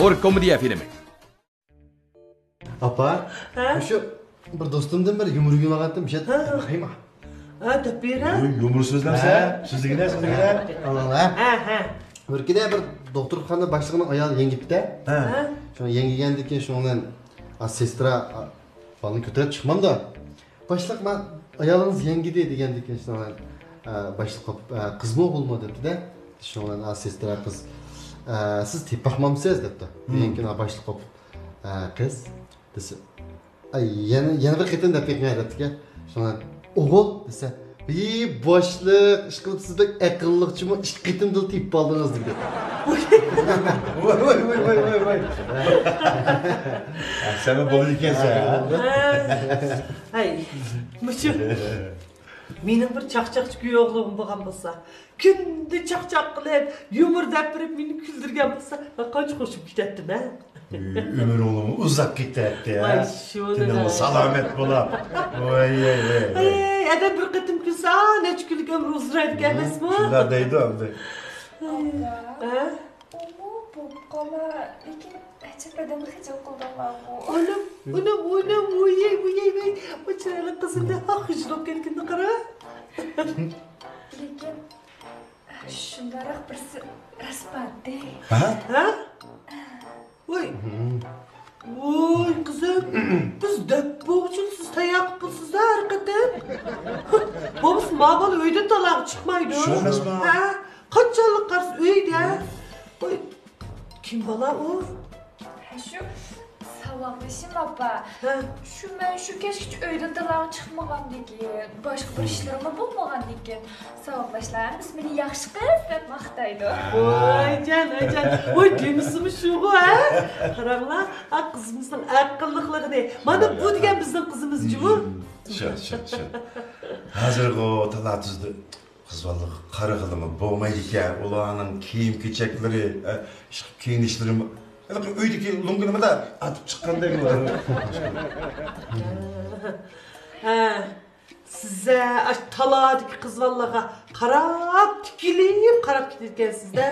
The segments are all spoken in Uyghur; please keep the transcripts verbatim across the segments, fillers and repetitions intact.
ھور كومېدىيە فىلىمى. ئاپا، ھە؟ مۇشۇ بىر دوستۇمدىن بىر يۇمۇر ئۆگىنىۋالغانتىم، مۇشۇ ھە. باقايما؟ ھە، دەپ بېرە. يۇمۇر سۆزلەمسە، ھە. سۆزلىگىنە، سۆزلىگىنە. ئاڭلاڭ، ھە؟ ھە، ھە. بىر كېدە بىر دوختۇرخانا باشلىقىنىڭ ئايالى يەڭگىپتە. ھە. ھە. شۇ يەڭگىگەندىن كېيىن شۇنىڭ بىلەن، ئا، سېسترا، ئا، بالىنى كۆتۈرۈپ چىقمامدۇ؟ باشلىق، مەن ئايالىڭىز يەڭگىدى دېگەندىكىن، شۇنىڭ بىلەن، ئە، باشلىق قوپۇپ، ئە، قىزمۇ ئوغۇلمۇ دەپتۇ-دە. شۇنىڭ بىلەن، ئا، سېسترا قىز، ئە، سىز تېپىپ باقمامسىز دەپتۇ. دېگەندىكىن، ئا، باشلىق قوپۇپ، ئە، قىز دېسە، ئاي، يەنە، يەنە بىر قېتىم دەپ بېقىڭە دەپتىكەن. شۇنىڭ بىلەن، ئوغۇل دېسە، ۋىي، باشلىق، ئىشقىلىپ سىز بەك ئەقىللىق جۇمۇ، ئىككى قېتىمدىلا تېپىپ باردىڭىز دېدى. ۋاي، ۋاي، ۋاي، ۋاي، ۋاي. سەنمۇ بولىدىكەنسەن، ھە؟ ھەي، مۇشۇ مېنىڭ بىر چاقچاقچى كۈيئوغلۇم بولغان بولسا، كۈندە چاقچاق قىلىپ، يۇمۇر دەپ بېرىپ مېنى كۈلدۈرگەن بولسا، مەن قانچە خوشۇم كېتەتتىم، ھە؟ ئۆمرۈڭلارمۇ ئۇزاپ كېتەتتى، ھە؟ ۋاي، شۇنى تېنىڭلار ھە. سالامەت بولا. ۋاي، ۋاي، ۋاي، ۋاي. ئەي، ئادەم بىر قېتىم كۈلسە، نەچچە كۈنلۈك ئۆمرى ئۇزىرايدىكەن ئەمەسمۇ؟ شۇنداق دەيدۇ ئەمدى. ھە؟ ئۇمۇ بوپقالا، لېكىن ئەجەب ئادەمنى خىجىل قىلدىڭلارغۇ. ئانام، ئانام، ئانام، ۋۇيەي، ۋۇيەي، ۋۇي. بۇ چىرايلىق قىزىمدەك ھاق خىجىل بولۇپ كەتكىنىنى قارا. لېكىن شۇنداقراق بىرسى راست بارتى. ھە؟ ھە؟ ۋوي. ۋوي، قىزىم، بىز دەپ بوغۇچىنى سىز تەييار قىلىپ بولىسىز-دە ھەر قېتىم. بولمىسا ما بالا ئۆيدىن تالاغا چىقمايدۇ. شۇ ئەمەسمۇ؟ ھە؟ قاچانلىق قارىسا ئۆيدە. ۋوي، كىم بالا ئۇ؟ ھە، شۇ ساۋاقدىشىم ئاپا. ھە. شۇ مەن شۇ كەچكىچە ئۆيدىن تالاغا چىقمىغاندىكىن، باشقا بىر ئىشلىرىممۇ بولمىغاندىكىن، ساۋاقداشلار ھەممىسى مېنى ياخشى قىز دەپ ماختايدۇ. ۋايجان، ۋايجان. ۋاي، دېمىسىمۇ شۇغۇ، ھە؟ قاراڭلار، ئا، قىزىمىزنىڭ ئەقىللىقلىقىنى. مانا بۇ دېگەن بىزنىڭ قىزىمىز جۇمۇ. شۇ، شۇ، شۇ. ھازىرغۇ تالا-تۈزدە قىز بالىلارغا قارىغىلىمۇ بولمايدىكەن. ئۇلارنىڭ كىيىم-كېچەكلىرى، ئە، ئىشقىلىپ كىيىنىشلىرىمۇ ھېلىقى ئۆيدىكى لوڭگىنىمۇ-دە ئاتىپ چىققاندەك. ھە، سىز-ە ئاشۇ تالادىكى قىز بالىلارغا قاراپ، تىكىلىپ قاراپ كېتىدىكەنسىز-دە.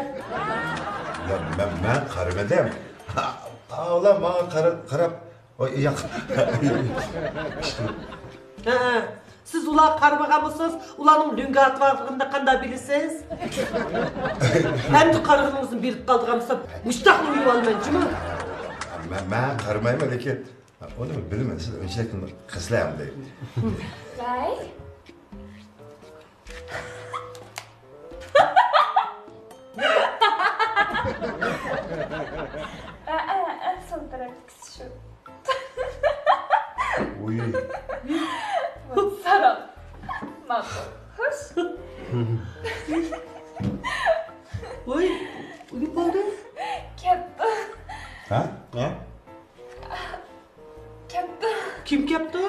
يا، مەن، مەن قارىمىدىم. ئۇلار ماڭا قارا-، قاراپ، ۋاي، ياق. ھە، ھە. سىز ئۇلارغا قارىمىغان بولسىڭىز، ئۇلارنىڭ لۆڭگە ئاتىۋاتقىنىنى قانداق بىلىسىز؟ ئەمدى قارىغىنىڭىزنى بىلىپ قالىدىغان بولسام، مۇشتاقلا ئۇيۇۋالىمەن جۇمۇ. مەن، مەن قارىمايمەن، لېكىن ئۇنى بىلىمەن، سىز ئۇنچىلىك قىزلار ئەمدى. ۋاي. ئە، ئە، ئە، سول تەرەپتىكىسى شۇ. ۋۇي. سارام. ماقۇل. خوش. ۋۇي، ئۇنى بولدى. كەپتۇ. ھە؟ ھە؟ كەپتۇ. كىم كەپتۇ؟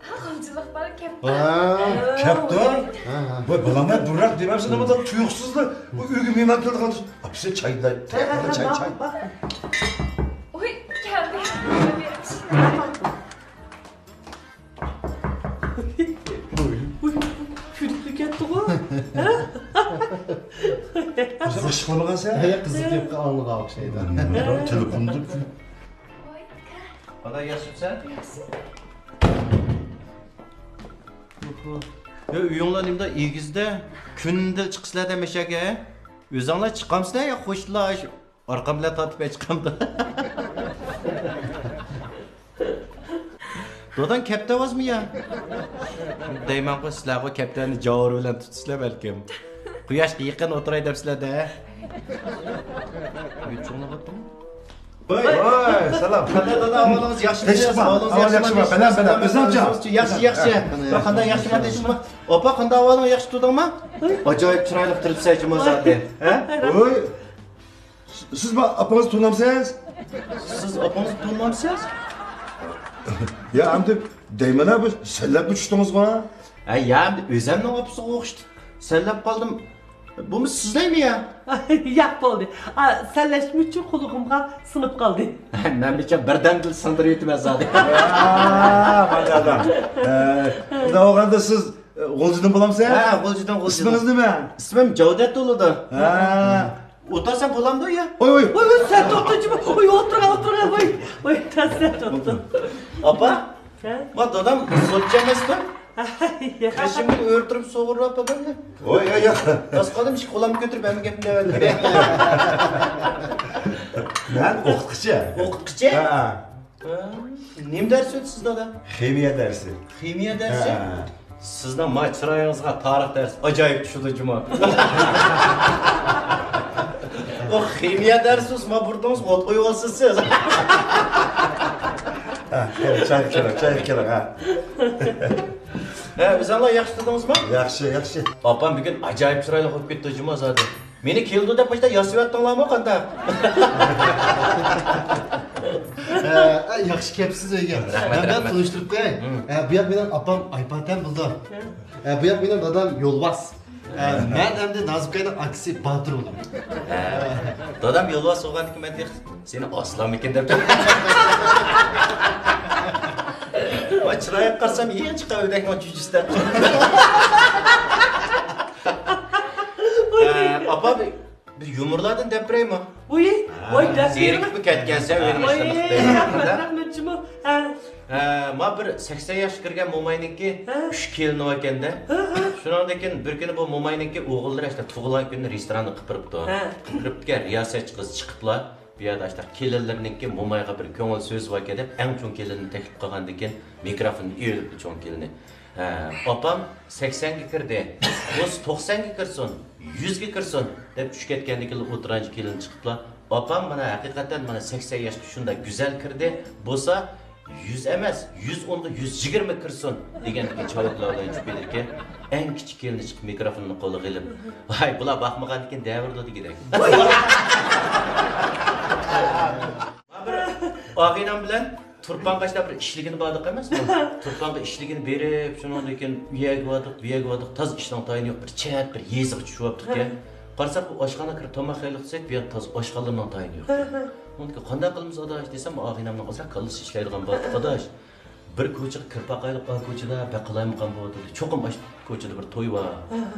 ھا، غۇلجىلىق بالا كەپتۇ. ھە. كەپتۇ؟ ھە، ھە. ۋاي، بالام، بۇرراق دېمەمسەن، نېمە تۇيۇقسىزلا بۇ ئۆيگە مېھمان كەلدى قالدى. ئاپىسى چاي، چاي، ھە، ھە، چاي، ھە، چاي. ۋاي، كەلدى. ۋاي، كۈلۈپ كەتتىغۇ. ھە؟ قىزىق ئىش قىلمىغانسەن؟ ھە، قىزىق گەپكە ئاڭلىغان ئوخشايدۇ. تېلېفوندا. قانداق، ياخشىمۇسەن؟ ياخشى. يا، ئۆيۈڭلار نېمىدا ئېگىزدە، كۈندە چىقىسىلەر دە مەشەگە. ئۆزۈڭلار چىقامسىلەر يا خوشلار؟ ئارقام بىلەن تارتىپ ئەچىقامدا. داداڭ كەپتەۋازمۇ يا؟ دەيمەنغۇ، سىلەرغۇ كەپتەرنى جاۋۇر بىلەن تۇتىسىلەر بەلكىم. قۇياشقا يېقىن ئولتۇراي دەپسىلەر-دە. ۋاي، ۋاي، سالام. قانداق دادا، ئەھۋالىڭىز ياخشىمۇ؟ تىنچلىقمۇ؟ ئەھۋالىڭىز ياخشىمۇ؟ بەلەم، بەلەم، ئۆزۈڭچە. ياخشى، ياخشى. قانداق ياخشىمۇ؟ ئاپا، قانداق ئەھۋالىڭ، ياخشى تۇردۇڭمۇ؟ ئاجايىپ چىرايلىق تۇرۇپسەن جۇمۇ زادى. ھە؟ ۋاي. سىز ما ئاپىڭىزنى تونۇمسىز؟ سىز ئاپىڭىزنى تونۇمسىز؟ يا، ئەمدى دەيمەن-ھە، بىز سەنلەپمۇ چۈشتىڭىزغۇ؟ ھە، يا، ئەمدى ئۆزەمنىڭ ئاپىسىغا ئوخشىتىپ سەنلەپ قالدىم. بۇمۇ سىزلەيمۇ يا؟ ياق، بولدى. ئا، سەنلەشمىچۇ قۇلىقىمغا سىڭىپ قالدى. مەن بىچە بىردەمدىلا سىڭدۈرۈۋېتىمەن زادى. ھە، ماشائاللا. ھە، ئۇنداق بولغاندا سىز غۇلجىدىن بولامسىز؟ ھە، غۇلجىدىن، غۇلجىدىن. ئىسمىڭىز نېمە؟ ئىسمىم جەۋدەت بولىدۇ. ھە. ئولتۇرسام بولامدۇ يا؟ ۋاي، ۋاي. ۋاي، ۋاي، سەن توختىچى. ۋاي، ئاپا، ھە؟ ما دادام سوتچى ئەمەستۇ؟ ياق. قېشىمدىن ئۆرە تۇرۇپ سوغۇرلاپ ئادەمنى. ۋاي، ياق، ياق. داس قالدىم، ئىككى قولامنى كۆتۈرۈپ ھەممە گەپنى دەۋەتتى. مەن ئوقۇتقۇچى. ئوقۇتقۇچى؟ ھە. ھە. نېمە دەرس ئۆتىسىز دادا؟ خىمىيە دەرسى. خىمىيە دەرسى؟ ھە. سىزنىڭ ما چىرايىڭىزغا تارىخ دەرسى ئاجايىپ چۈشىدۇ جۇمۇ. ئۇ خىمىيە دەرسى، ما بۇرنىڭىزغا ئوت قويۇۋالسىز سىز. ھە، كېلىڭ، چاي كېلىڭ، چاي كېلىڭ، ھە. ھە، ئۆزۈڭلار ياخشى تۇردىڭىزمۇ؟ ياخشى، ياخشى. ئاپام بۈگۈن ئاجايىپ چىرايلىق بولۇپ كەتتى جۇمۇ زادى. مېنى كېلىدۇ دەپ مۇشۇنداق ياسىۋەتتىڭلارمۇ قانداق؟ ھە، ياخشى كەپسىز ئۆيگە. رەھمەت، مەن بىلەن رەھمەت. تونۇشتۇرۇپ قوياي. ھە، بۇ ياق مېنىڭ ئاپام ئايپاتەم بولىدۇ. ھە، بۇ ياق مېنىڭ دادام يولۋاس. ھە، مەن ئەمدى نازۇكاينىڭ ئاكىسى باتۇر بولدۇم. ھە، دادام يولۋاس بولغاندىكىن مەن تېخى سېنى ئاسلانمىكىن دەپ. ۋاي، چىرايىغا قارىسام يېڭى چىققان ئۆدەكنىڭ چۈجىسىدەك. ھە، ئاپا، بىر يۇمۇرلاردىن دەپ بېرەيمۇ؟ ۋۇي، ۋاي، دەپ بېرىڭ. زېرىكىپمۇ كەتكەنسەن ئۆينىڭ ئىشلىرىغا. رەھمەت، رەھمەت جۇمۇ. ھە. ھە، ما بىر سەكسەن ياشقا كىرگەن موماينىڭكى ھە. ئۈچ كېلىنى باركەن-دە. ھە، ھە. شۇنىڭدىن كېيىن بىر كۈنى بۇ موماينىڭكى ئوغۇللىرى ئاشتا تۇغۇلغان كۈنىنى رېستوراندا قىپىرىپتۇ. ھە. قىپىرىپتىكەن، رىياسەتچى قىز چىقىپلا، بۇ يەردە ئاشتا كېلىنلىرىنىڭكى مومايغا بىر كۆڭۈل سۆزى باركەن دەپ، ئەڭ چوڭ كېلىننى تەكلىپ قىلغاندىن كېيىن، مىكروفوننى ئېلىپتۇ چوڭ كېلىنى. ھە، ئاپام سەكسەنگە كىردى. بولسا توقسانغا كىرسۇن، يۈزگە كىرسۇن، دەپ چۈشۈپ كەتكەندىن كېيىن ئوتتۇرانچى كېلىن چىقىپلا، ئاپام، مانا ھەقىقەتەن مانا سەكسەن ياشقا شۇنداق گۈزەل كىردى، بولسا يۈز ئەمەس، يۈز ئونغا يۈز يىگىرمە كىرسۇن، دېگەندىكىن چاۋاكلار بىلەن چۈشۈپ كېتىدىكەن. ئەڭ كىچىك كېلىنى چىقىپ مىكروفوننى قولىغا ئېلىپ، ۋاي، بۇلار باقمىغاندىكىن دەۋېرىدۇ دېگۈدەك. بىر ئاغىنەم بىلەن تۇرپانغا ئاشتا بىر ئىشلىگىنى باردۇق ئەمەسمۇ؟ تۇرپانغا ئىشلىگىنى بېرىپ، شۇنىڭدىن كېيىن ئۇ يەرگە باردۇق، بۇ يەرگە باردۇق، تازا ئىشنىڭ تايىنى يوق، بىر چەت، بىر يېزىغا چۈشۈۋاپتۇقكەن. قارىساق، بۇ ئاشخانا كىرىپ تاماق يەيلى دېسەك، بۇ يەردە تازا ئاشخانىلارنىڭ تايىنى يوق. ئۇنىڭدىن كېيىن، قانداق قىلىمىز ئاداش دېسەم، ئاغىنەمنىڭ ئازراق كاللىسى ئىشلەيدىغان بار، ئاداش، بىر كوچىغا كىرىپ باقايلىق، ئا كوچىدا بەك قالايمىقان بولۇۋاتىدۇ، چوقۇم ئاشۇ كوچىدا بىر توي بار،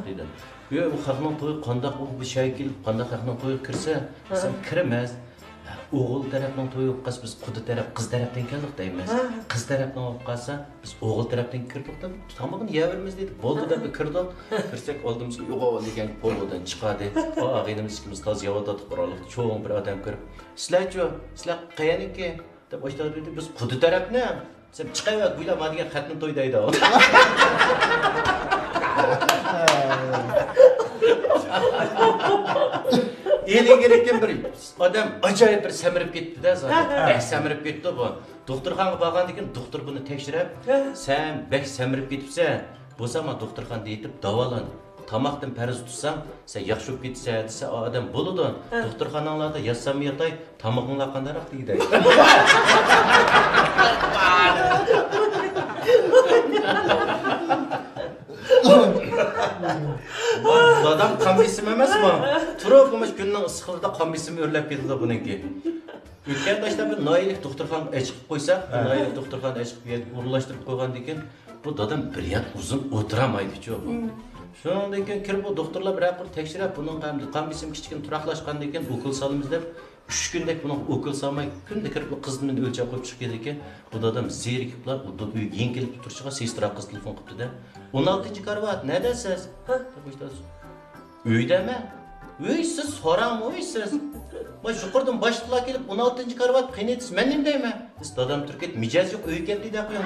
دېدى. يا، بۇ خەقنىڭ تويى قانداق، ئۇ بۇ شەيكىل قانداق خەقنىڭ تويىغا كىرسە، دېسەم، كىرمەس. ئوغۇل تەرەپنىڭ تويى بولۇپ قالسا، بىز قۇدا تەرەپ، قىز تەرەپتىن كەلدۇق دەيمىز. قىز تەرەپنىڭ بولۇپ قالسا، بىز ئوغۇل تەرەپتىن كىردۇق دەپ، تامىقىنى يەۋېرىمىز دېدى. بولدى دەپ كىردۇق. كىرسەك، ئالدىمىزغا يوغان دېگەن پولودىن چىقاردى. ئا، ئاغىنىمىز ئىككىمىز تازا يەۋاتاتتۇق، بىر ئارىلىقتا چوڭ بىر ئادەم كىرىپ، سىلەرچۇ، سىلەر قەيەرنىڭكى؟ دەپ ئاشۇنداق دېدى، بىز قۇدا تەرەپنىڭ. سەن چىقىۋەر، گۇيلا ما دېگەن خەتنى توي دەيدۇ. ئىلگىرىكى بىر ئادەم ئاجايىپ بىر سەمرىپ كېتىپتۇ-دە، زادى. بەك سەمرىپ كېتىپتۇ بۇ. دوختۇرخانىغا بارغاندىن كېيىن دوختۇر بۇنى تەكشۈرۈپ، سەن بەك سەمرىپ كېتىپسەن، بولسا ما دوختۇرخانىدا يېتىپ داۋالان. تاماقتىن پەرھىز تۇتساڭ، سەن ياخشى بولۇپ كېتىسەن، دېسە، ئادەم بولىدۇ. دوختۇرخاناڭلاردا ياتساممۇ ياتاي، تامىقىڭلار قانداقراق دېگۈدەك. دادام قان بېسىم ئەمەسمۇ؟ تۇرۇپ مۇشۇ كۈننىڭ ئىسسىقلىقىدا قان بېسىمى ئۆرلەپ كېتىدۇ بۇنىڭكى. ئۆتكەن قىشتا بىر ناھىيەلىك دوختۇرخانىغا ئەچىقىپ قويساق، بۇ ناھىيەلىك دوختۇرخانىغا ئەچىقىپ بۇ يەرگە ئورۇنلاشتۇرۇپ قويغاندىن كېيىن، بۇ دادام بىر يەردە ئۇزۇن ئولتۇرالمايدىچۇ. شۇنىڭدىن كېيىن كىرىپ، بۇ دوختۇرلار بىرەر قۇر تەكشۈرۈپ، بۇنىڭ قان، قان بېسىمى كىچىككىنە تۇراقلاشقاندىن كېيىن ئوكۇل سالىمىز دەپ، ئۈچ كۈندەك بۇنىڭغا ئوكۇل سالماي، كۈندە كىرىپ، بۇ قىزىتمىنى ئۆلچەپ قويۇپ چىقىپ كېتىدىكەن. بۇ دادام زېرىكىپلا، ئۆيگە يېڭى كېلىپ تۇرۇشىغا سېسترا قىز تېلېفون قىپتۇ-دە، «ئون ئالتىنچى كارىۋات، نەدە سىز؟» دەپ، ئۆيدىمەن. ئۆي سىز سوراڭمۇ ئۆي سىز؟ ما يۇقىرىدىن باشلىقلار كېلىپ، «ئون ئالتىنچى كارىۋات قېنى؟» دېسە، مەن نېمە دەيمەن؟ دېسە، دادام تۇرۇپ كېتىپ، «مىجەز يوق، ئۆيگە كەلدى» دەپ قويۇڭ.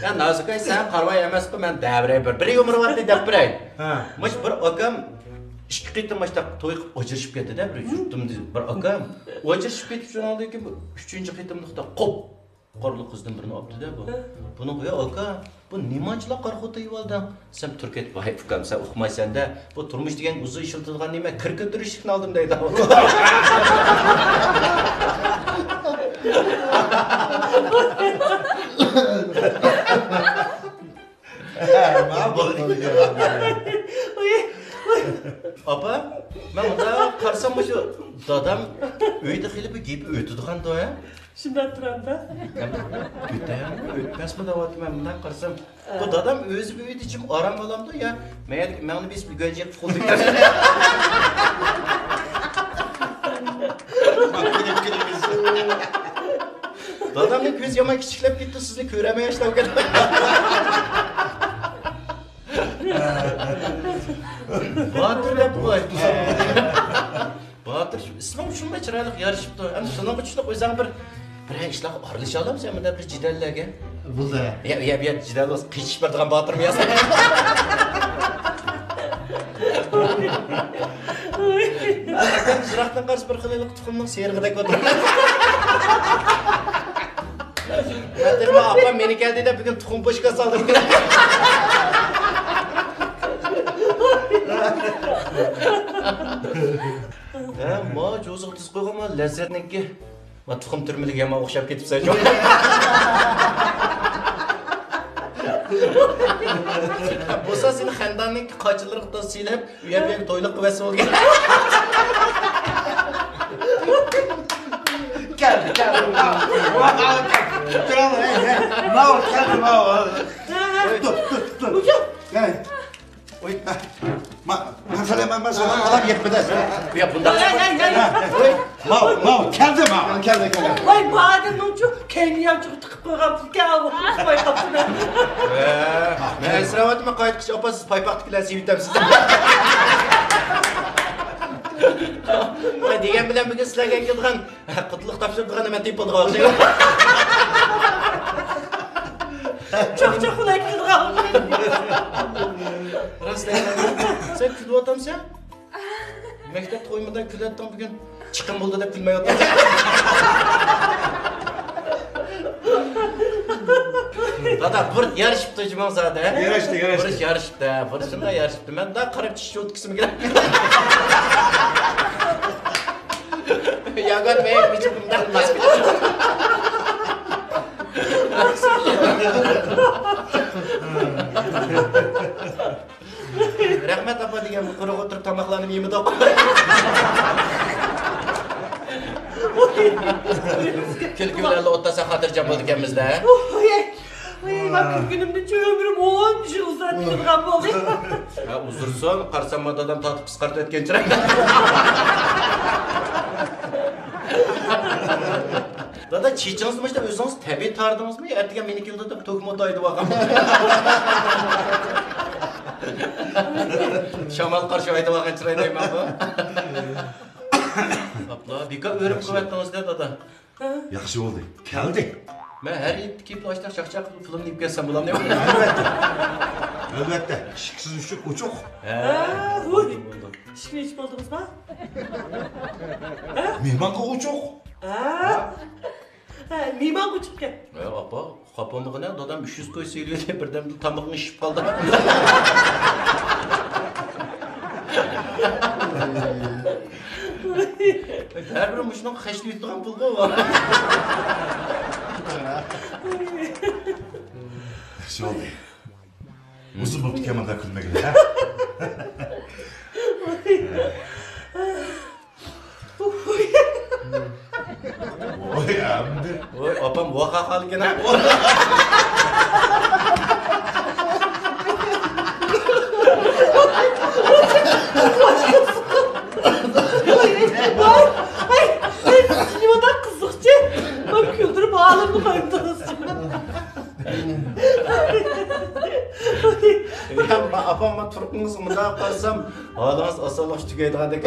يا نازۇكاي، سەن قارىۋاي ئەمەسقۇ، مەن دەۋرەي بىر، بىر يۇمۇرۇۋاتتى دەپ بېرەي. مۇشۇ بىر ئاكام ئىككى قېتىم ماشۇنداق توي قىلىپ ئاجرىشىپ كەتتى-دە، بىر يۇرتۇمدا بىر ئاكام. ئاجرىشىپ كېتىپ، شۇنىڭدىن كېيىن بۇ ئۈچىنچى قېتىملىقتا قوپ قارلىق قىزدىن بىرنى ئاپتۇ-دە بۇ. بۇنىڭغا، «يا ئاكا، بۇ نېمانچىلا قارا خوتۇن ئېۋالدىڭ؟» دېسەم، تۇرۇپ كېتىپ، «ۋاي ئۇكام، سەن ئۇقمايسەن-دە، بۇ تۇرمۇش دېگەن ئۇزۇن ئىشلىتىدىغان نېمە، كىر كۆتۈرۈشلۈكنى ئالدىم» دەيدۇ. ئاپا، مەن مۇنداق قارىسام، مۇشۇ دادام ئۆيدە خېلى بىر گېپى ئۆتىدىغاندۇ، ھە؟ شۇنداق تۇرامدا. كۆتەرمە، ئۆتمەسمۇ دەۋاتىمەن. مۇنداق قارىسام، بۇ دادام ئۆزى بۇ ئۆيدە جىم ئارام ئالامدۇ يا مەيەردىكى مەڭنى بېسىپ گۆنجى يېقىپ قول تۆكتى. دادامنىڭ كۆزى يامان كىچىكلەپ كەتتى، سىزنى كۆرەلمەي ياشلاپ كەتتى. باتۇر دەپ قوي. باتۇر، ئىسمىڭ شۇنداق چىرايلىق يارىشىپتۇ. ئەمدى شۇنىڭغا چۈشىنىپ قويساڭ، بىر، بىر ئىشلارغا ئارىلىشالامسەن، مۇنداق بىر جېدەللەرگە؟ بولدى. يا، يا، يا، جېدەل بولسا قېچىش بېرىدىغان باتۇرمۇ ياساڭ؟ يىراقتىن قارىسا بىر خىل تۇخۇمنىڭ سېرىقىدەك ئولتۇرىدۇ. مەن دېدىم، ئاپام مېنى كەلدى دەپ بۈگۈن تۇخۇم پوشكا سالدىم. ھە، ما جوزىغا تۇز قويغان ما لەززەتنىڭكى. ما تۇخۇم تۈرمىلىگە يامان ئوخشاپ كېتىپسەن. بولسا سېنى خەنداننىڭكى قاچىلىرىغا تاز سىيلەپ، ئۇ يەر بۇ يەرگە تويلۇق قىلىۋەتسە بولغان. كەلدى، كەلدى. ماۋۇ، ماۋۇ، كەلدى، ماۋۇ. تۇر، تۇر، تۇر، تۇر. ھەي. ۋاي، ما، ما، سەلەم، ما، سەلەم، ئادەم يەتمىدى. يا، بۇنداق. ھەي، ھەي، ھەي، ھەي. ۋاي، ماۋۇ، ماۋۇ، كەلدى، ماۋۇ، كەلدى، كەلدى. ۋاي، بادىننىڭچۇ كەينى يانچۇقى تىقىپ قويغان پۇلكەن، ئۇنتۇپ قويۇپتىمەن. ھە، مەن ئەنسىرەۋاتىمەن، قايتقىچە ئاپا، سىز پايپاقتىكىلەر سېۋىتەمسىز. ۋاي، دېگەن بىلەن بۈگۈن سىلەرگە ئەكېلىدىغان، قۇتلۇق تاپشۇرىدىغان نېمە تېپىلدىغان ئوخشايدۇ. چاقچاق بىلەن كېلىدىغان. راست ئەمەس. سەن كۈلۈۋاتامسەن؟ مەكتەپ قويمىدا كۈلەتتىڭ بۈگۈن. چىقىم بولدى دەپ كۈلمەيۋاتامسەن؟ دادا، بۇرۇت يارىشىپتۇ جۇماڭ زادە. ياراشتى، ياراشتى. بۇرۇت يارىشىپتۇ، بۇرۇت شۇنداق يارىشىپتۇ. مەن دا قاراپ چىش چوتكىسىمۇ كېلەپ. ياگان مەيەك بىچىپ مۇنداق ماسكا. رەھمەت ئاپا دېگەن، قۇرۇق ئولتۇرۇپ تاماقلارنى يېمىدۇق. كۈلكە بىلەن ئولتۇرسا خاتىرجەم بولىدىكەنمىز-دە. ۋاي، ۋاي، مەن كۈلگىنىمدىن ئۆمرۈم ئون يىل ئۇزارتىلغان بولدى. ھە، ئۇزرسۇن، قارىسام دادام تارتىپ قىسقارتىۋەتكەن چىراي. دادا، چېچىڭىزنى مۇشۇنداق ئۆزىڭىز تەبىئىي تاردىڭىزمۇ؟ ئەتىگەن مېنىڭكىنى تۇتۇپ، توكمۇ تايدىۋالغان. شامال قارشى ھايدىۋالغان چىراي دەيمەنغۇ. ئاپلا، بىكار ئۆرۈپ قويۇۋەتتىڭىز-دە، دادا. ياخشى بولدى. كەلدى. مەن ھەر يىلقى كېلىپ ئاشۇنداق چاقچاق قىلىپ پۇلۇمنى يېپىپ كەتسەم بولامدۇ؟ ئەلۋەتتە. ئەلۋەتتە. ئىشىكسىز ئىشىك ئوچۇق. ھە، ھە، ھۇي. بولدى، بولدى. ئىشىكنى ئېچىپ بولدىڭىزمۇ؟ ھە؟ مېھمانغا ئوچۇق. ھە؟ ھە، مېھمانغا ئوچۇقكەن. ھە، ئاپا، خاپا بولمىغىنا، دادام ئۈچ يۈز كوي سېلىۋېتىپ، بىردەمدىلا تامىقىنى ئىششىپ قالدى. ھەر بىر مۇشۇنىڭغا خەجلىۋېتىدىغان پۇلغۇ. ياخشى بولدى. ئۇزۇن بوپتىكەن مۇنداق كۈلمىگىلى، ھە؟ ۋوي، ئەمدى. ۋوي، ئاپام ۋاقا قالىدىكەن، ھە؟ ۋاي، ۋاي، ۋاي، سىز نېمانداق قىزىقچى؟ ماڭا كۈلدۈرۈپ ھالىمنى قويۇپتىڭىز. يا، ما-، ئاپام، ما تۇرقىڭىزغا مۇنداق قارىسام، ھالىڭىز ئاسانلىقچە تۈگەيدىغاندەك.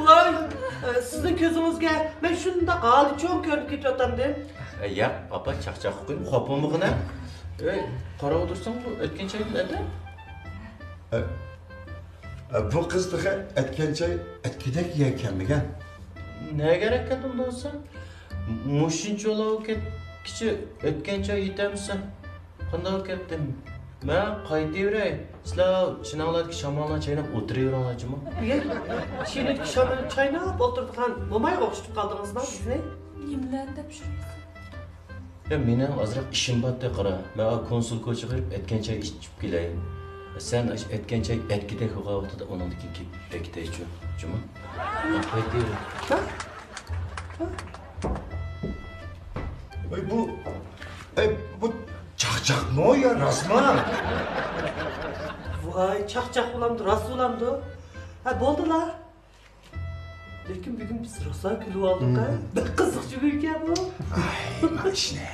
ۋاي، ئە، سىزنىڭ كۆزىڭىزگە مەن شۇنداق ھالى چوڭ كۆرۈنۈپ كېتىۋاتامدىم. ئە، ياق، ئاپا، چاقچاق قىلىپ قويۇڭ، خاپا بولمىغىن، ھە؟ ئەي، قاراپ ئولتۇرساڭ، بۇ ئەتكەن چايدىن ئەتە. ئە، ئە، بۇ قىز تېخى ئەتكەن چاي ئەتكۈدەك يەرگە كەلمىگەن. نەگە كەتتىم دېسە؟ مۇشۇنچىلا كەتكىچە ئەتكەن چاي يېتەمسەن؟ قانداق كەتتىم؟ مەن قايتىۋېرەي. سىلەر چىناڭلاردىكى شامالنى چايناپ ئولتۇرۇۋېرىڭلار جۇمۇ. ئىيە، چىنىدىكى شامالنى چايناپ ئولتۇرىدىغان مومايغا ئوخشىتىپ قالدىڭىزما بىزنى؟ نېمىلەرنى دەپ يۈرىسىز؟ يا، مېنىڭ ئازراق ئىشىم بارتتى، قارا. مەن كونسۇل كوچىغا بېرىپ ئەتكەن چاي ئىچىپ كېلەي. سەن ئاشۇ ئەتكەن چاي ئەتكۈدەك بولغان ۋاقتىدا ئۇنىڭدىن كېيىن كېلىپ ئەكېتەيچۇ، جۇمۇ؟ ۋاي، بۇ، ئەي، بۇ چاقچاقمۇ يا راستمۇ؟ ۋاي، چاقچاق بولامدۇ، راست بولامدۇ؟ ھە، بولدىلا. لېكىن بۈگۈن بىز راسا كۈلۈۋالدۇق ھە. بەك قىزىق جۈملىكەن بۇ. ئاي، ماشىنا.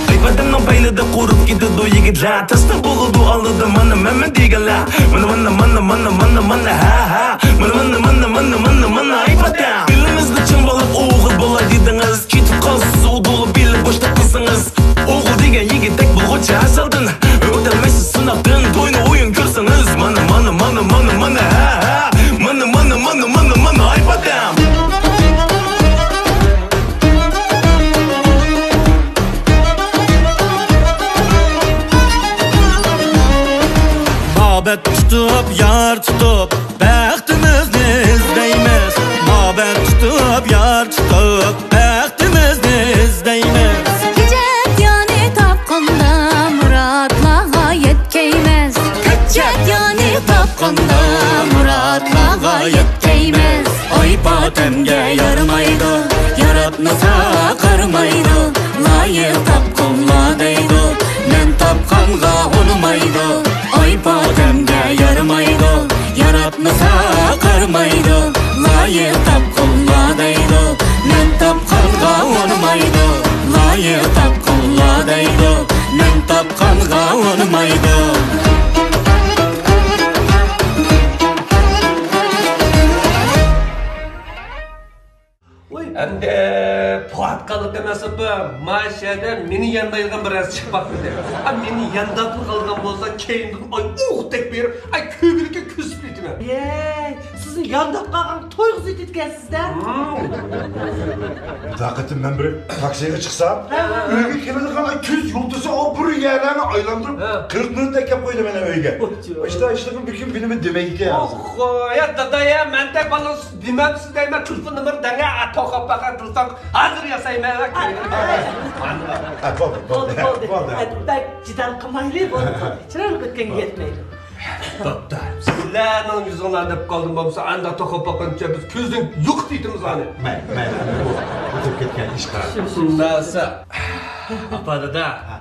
ئاي، ئادەمنىڭ پەيلىدە قۇرۇپ كېتىدۇ يىگىتلەر. تەستە بولىدۇ ئالدىدا مانا مەنمەن دېگەنلەر. مانا، مانا، مانا، مانا، مانا، مانا، ھە، ھە. مانا، مانا، مانا، مانا، مانا، مانا، ئاي، پاتەم. بېلىڭىزنى چىڭ باغلاپ ئوغۇل بولاي دېدىڭىز. كېتىپ قالسىز ئۇدۇلۇپ بېلى بوشتەك قىلسىڭىز. ئۆتەلمەيسىز سىناقتىن، توينى ئويۇن كۆرسىڭىز. مانا، مانا، مانا، مانا، مانا، ھە، ھە. مانا، مانا، مانا، مانا، مانا، ئاي پاتەم. مۇھەببەت تۇتۇپ، يار تۇتۇپ، بەختىمىزنى ئىزدەيمىز. مۇھەببەت تۇتۇپ، يار تۇتۇپ، بەختىمىزنى ئىزدەيمىز. ھۆججەت يارنى تاپقاندا مۇرادلارغا يەتكەيمىز. ھۆججەت يارنى تاپقاندا مۇرادلارغا يەتكەيمىز. ئاي پاتەمگە يارىمايدۇ، ياراتمىسا قارىمايدۇ. لايىق تاپقانلا دەيدۇ، مەن تاپقانغا ئۇنىمايدۇ. ئاي پاتەمگە يارىمايدۇ، ياراتمىسا قارىمايدۇ. لايىق تاپقانلا دەيدۇ، مەن تاپقانغا ئۇنىمايدۇ. لايىق تاپقانلا دەيدۇ، مەن تاپقانغا ئۇنىمايدۇ. ۋاي. ئەمدى پوۋاتقانلىق ئەمەس، ئاپا. مانا شۇ يەردە مېنى ياندايدىغان بىر نەرسە چىقىپ باقمىدى. ئا، مېنى يانداپلا قالغان بولسا، كەينىدىن ئاي ئوغدەك بېرىپ، ئاي كۆگىلىككە كۆسۈپ كېتىمەن. يەي، سىزنى يانداپ قالغان تويغۇزۇۋېتىدىكەنسىز-دە. ھىم. بىر قېتىم مەن بىر تاكسىغا چىقسام، ھە، ھە، ھە. ئۆيگە كېلىدىغان ئاي تۈز يۇلتۇزى ئا بىر يەرلەرنى ئايلاندۇرۇپ، ھە. قىرىق مىنۇتتەك كەپ قويدى مانا ئۆيگە. ئوچۇ. ئىشتا ئىشلىقىم بۈگۈن بىنىمە دېمەيدىكەن. ئوخو، يا دادا يا، مەن دەپ بالىسى دېمەمسىز دەيمەن، تېلېفون نومۇر دەڭە، ئاتوغا باقا تېلېفون ھازىر ياسايمەن. ھە، بولدى، بولدى، بولدى، بولدى. بولدى. ھە، بەك جېدەل قىلمايلى، بولدى، بولدى. چىرايلىق ئۆتكەنگە يەتمەيدۇ. توختاڭ، سىلەرنىڭ يۈزۈڭلارنى دەپ قالدىم بولمىسا، ئانداق توخۇپ باققىنىچە بىز كۆزدىن يوقىتىۋېتىمىز ئانى. مەيلى، مەيلى، بۇ ئۆتۈپ كەتكەن ئىشقا. شۇنداقسا، ئاپا، دادا، ھە.